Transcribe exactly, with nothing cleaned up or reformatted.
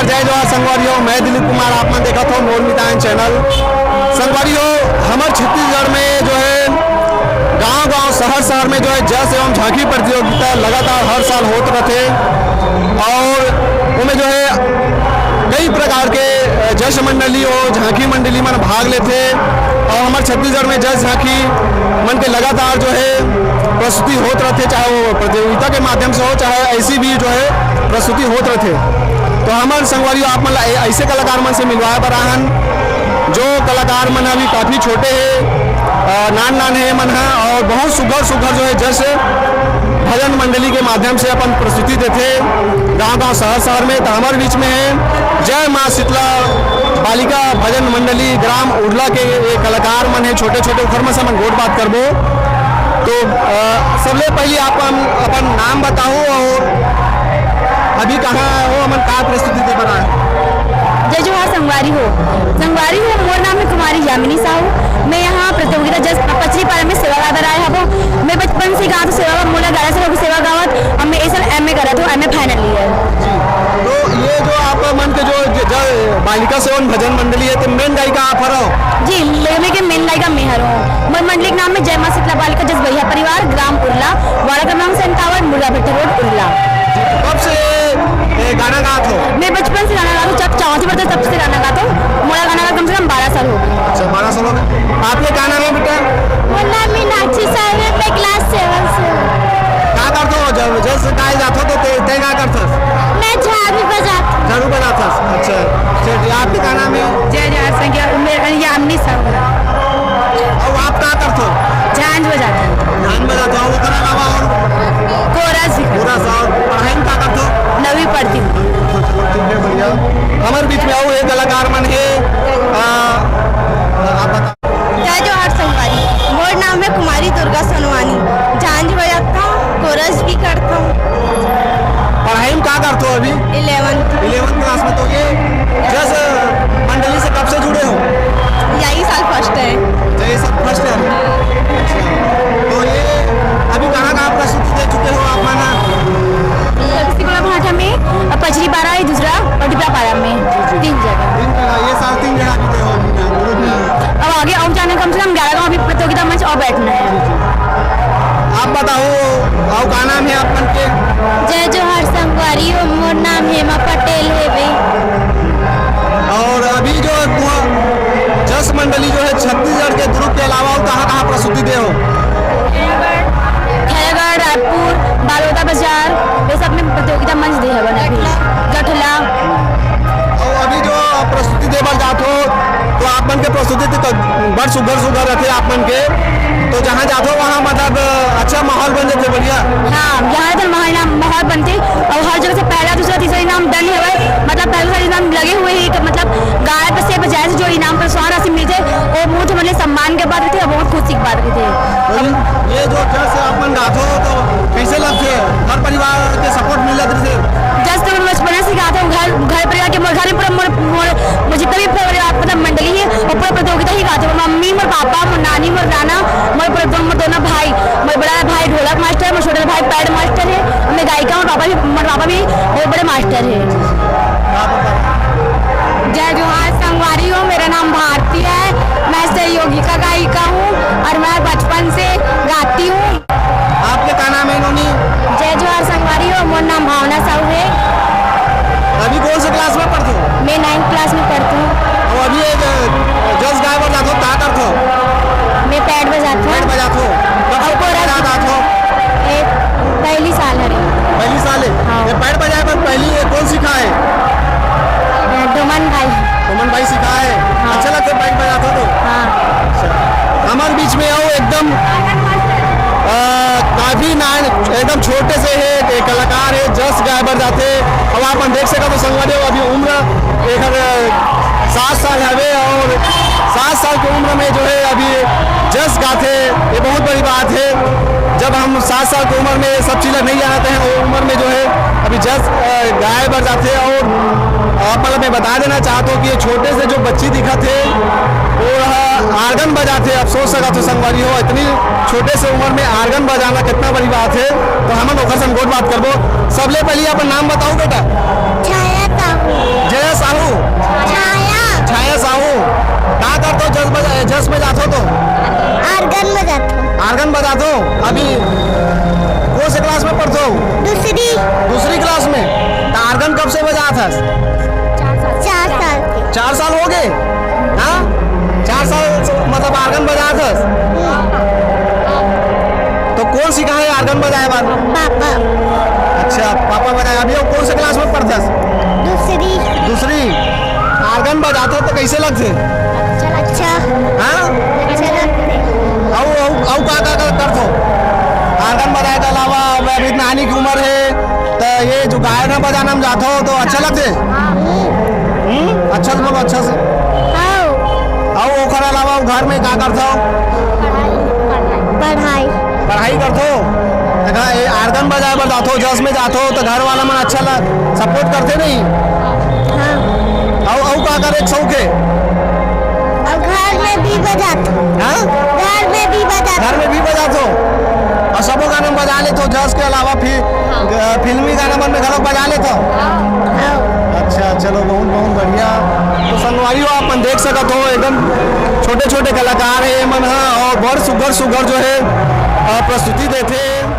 जय जोहार संगवारी हो, मैं दिलीप कुमार, आप मन देखत हो मोर मितान चैनल। संगवारी हो, हमर छत्तीसगढ़ में जो है गांव-गांव, शहर-शहर में जो है जस एवं झांकी प्रतियोगिता लगातार हर साल होत रथे और ओमे जो है कई प्रकार के, अ, जस मंडली हो, झांकी मंडली मन भाग लेथे और हमर छत्तीसगढ़ में जस झांकी मन के लगातार जो है प्रस्तुति होत रथे, चाहे वो प्रतियोगिता के माध्यम से हो, चाहे ऐसी भी जो है प्रस्तुति होत रथे। तो हमर संगवारी हो, आप मन ला ऐ-, ऐसे कलाकार मन से मिलवाए बर आहन, जो कलाकार मन अभी काफ़ी छोटे हे, अ, नान नान हे मन ह, और बहुत सुघर सुघर जो है जस भजन मंडली के माध्यम से अपन प्रस्तुति देथे गांव-गांव, शहर-शहर में। तो हमर बीच में है जय माँ शीतला बालिका भजन मंडली ग्राम उरला के ये कलाकार मन है छोटे-छोटे, उखर मन से हमन गोठ बात करबो। तो, अ, सबले पहले आप हम अपन नाम बताओ और अभी कहाँ हो, हमन का प्रस्तुति दे बर आए? जय जोहार संगवारी हो। संगवारी हो, मोर नाम है कुमारी यामिनी साहू। मैं यहाँ प्रतियोगिता जस पचरी पारा में सेवा ला बर आए हवो। मैं बचपन से गाँव से सेवा ला, मोला ग्यारह साल हो गे सेवा गावत, और मैं इस साल एमए करत हूँ, एमए फाइनल ईयर। तो ये जो आप मन के जो ज-, ज-, बालिका सेवन भजन मंडली है, तो मेन गायिका आप हरो? जी, मैं, मैं के मेन गायिका मैं हरो। मोर मंडली के नाम है जय माँ शीतला बालिका जस भैया परिवार, ग्राम उरला, वार्ड क्रमांक सैंतावन, मुर्रा भट्टा रोड, उरला। कब से ये गाना गात हो? मैं बचपन से गाना गात हूँ, जब चौथी पढ़ते तब से गाना गाता हूँ। मोला गाना गा कम से कम बारह साल हो गए। अच्छा, बारह साल हो गए। आपके क्या नाम है बेटा? मोर नाम मीनाक्षी साहू है, मैं क्लास सेवन से हूँ। का करत हो? जब जस गाए जात हो तो ते, ते का करत हस? मैं झाड़ू बजात हूँ। झाड़ू बजात हस। अच्छा, चल, आपके क्या नाम है? जय जोहार संगवारी, मैं यामिनी साहू। और आप का करत हो? झांझ बजात हूँ। झांझ बजात हो, ओकर अलावा और? कोरस भी करत हूँ। कोरस, और पढ़ाई में का करत हो? नवीं पढ़त हूँ। ठीक है, बढ़िया। हमर बीच में अउ एक कलाकार मन हे, आ, आप बता। जय जोहार संगवारी, मोर नाम है कुमारी दुर्गा सोनवानी। झांझ बजात हूँ, कोरस भी करत हूँ। पढ़ाई में का करत हो अभी? इलेवंथ। इलेवंथ क्लास में। तो ये जस मंडली से कब से जुड़े हो? यही साल फर्स्ट है। अच्छा, ये सब फर्स्ट है। अच्छा, तो ये अभी कहाँ कहाँ प्रस्तुति दे चुके हो आप मन? सिकुला भाटा में, पचरी पारा है दूसरा, और डिपरा पारा में, तीन जगह। तीन जगह, ये साल तीन जगह जीते हो अभी ना, ग्रुप में। अब आगे और जाना, कम से कम ग्यारह गांव अभी प्रतियोगिता मंच और बैठना है। आप बताओ, और का नाम है आप मन के? जय जोहार संगवारी हो, मोर नाम हेमा पटेल हेवे। और अभी जो तुहा-, जस मंडली जो है छत्तीसगढ़ के ग्रुप के अलावा और कहाँ कहाँ प्रस्तुति दे हो? खैरागढ़, रायपुर, बालोदा बाजार, ये सब में प्रतियोगिता मंच दे हवन अभी। गठला। और अभी जो प्रस्तुति दे बर जात हो, तो आप मन के प्रस्तुति तो बड़ सुघर सुघर रथे आप मन के, तो जहाँ जात हो वहाँ मतलब अच्छा माहौल बन जाथे, बढ़िया। हाँ, यहाँ तो माहौल, माहौल बनथे और हर जगह से पहला, दूसरा, तीसरा इनाम डन हवय, मतलब पहला, दूसरा इनाम लगे हुए ही, मतलब गाय से बजाए से जो इनाम प्रोत्साहन राशि मिलथे, वो बहुत हमारे सम्मान के बात रहिथे और बहुत खुशी की बात रहिथे। तो ये जो जस आप मन गाथो तो कैसे लगथे? घर परिवार के सपोर्ट मिलत रहिथे? जस तो मैं बचपन से गाथो, घर, घर परिवार के, मोर घर में पूरा मोर, मोर, मोर जितना भी परिवार, मतलब मंडली है, वो पूरा प्रतियोगिता ही गाथो। मोर मम्मी, मोर पापा, मोर नानी, मोर नाना, मोर पूरा दोनों, मोर दोनों भाई, मोर बड़ा भाई ढोलक मास्टर, मोर छोटा भाई पैड मास्टर है, और मैं गायिका, मोर पापा भी, मोर पापा भी बहुत बड़े मास्टर है। जय जोहार संगवारी हो, मेरा नाम भारती है, मैं सहयोगिका गायिका हूँ और मैं बचपन से गाती हूँ। आपके का नाम है नोनी? जय जोहार संगवारी हो, मोर नाम भावना साहू है। अभी कौन से क्लास में पढ़ते हो? मैं नाइन्थ क्लास में पढ़ती हूँ। और अभी एक, अ, जस गाय बर जाथो, का करथो? मैं पैड बजाती हूँ। पैड बजाथो। कब से और पैड कोरस बजात हो? ये पहली साल है। पहली साल है? हाँ। ये पैड बजाए बर पहली ये कौन सिखाए? अ, डोमन भाई। डोमन भाई सिखाए? हाँ। अच्छा लगता है पैड बजाथो तो? हाँ। अच्छा। हमर बीच में आओ एकदम, अ, काफी नान, एकदम छोटे से है, एक कलाकार है, जस गाय बर जाथे। अब आप मन देख सकत हो संगवारी हो, अभी उम्र एकर सात साल हवे और सात साल के उम्र में जो है अभी जस गाथे, ये बहुत बड़ी बात है। जब हम सात साल की उम्र में ये सब चीज़ नहीं जानते हैं, वो उम्र में जो है अभी जस, अ, गाय बर जाथे। और आप मतलब मैं बता देना चाहता हूँ कि ये छोटे से जो बच्ची दिखत है, वो ह आर्गन बजाथे। आप सोच सकत हो संगवारी हो, इतनी छोटे से उम्र में आर्गन बजाना कितना बड़ी बात है। तो हमन ओकर संग गोठ बात करबो। सबले पहले अपन नाम बताओ बेटा। छाया साहू। हस? चार साल के। चार साल हो गए? हाँ, चार साल से, मतलब, आर्गन बजात हस। तो कौन सिखाए आर्गन बजाए बर? पापा। अच्छा, पापा बजाए। अभी वो कौन से क्लास में पढ़थस? दूसरी। दूसरी। आर्गन बजाथो तो कैसे लगथे? अच्छा। हाँ? अच्छा लगथे। अउ, अउ, अउ का, का, का करथो? आर्गन बजाए के अलावा, अब अभी नानी की उम्र है, तो ये जो गायन बजाना में जाथो तो अच्छा लगथे? हाँ। हम्म, अच्छा से बोलो, अच्छा से। हाँ। अउ ओकर अलावा घर में का करथो? पढ़ाई। पढ़ाई करथो? देखा, ये आर्गन बजाए बर जाथो, जस में जाथो, तो घर वाला मन अच्छा ला support करथे नहीं? हाँ। अउ, अउ का करे के शौक है? अउ घर में भी बजाथो। हाँ? घर में भी बजाथो। घर में भी बजाथो? अउ सबो गाना में बजा लेथो, जस के अलावा फिर, हाँ। अ, फिल्मी गाना मन में घलो बजा लेथो? हाँ। अच्छा, चलो, बहुत, बहुत बढ़िया। तो संगवारी हो, आप मन देख सकत हो, एकदम छोटे-छोटे कलाकार है ये मन ह, अउ बड़ सुघर, सुघर जो है, अ, प्रस्तुति देथे।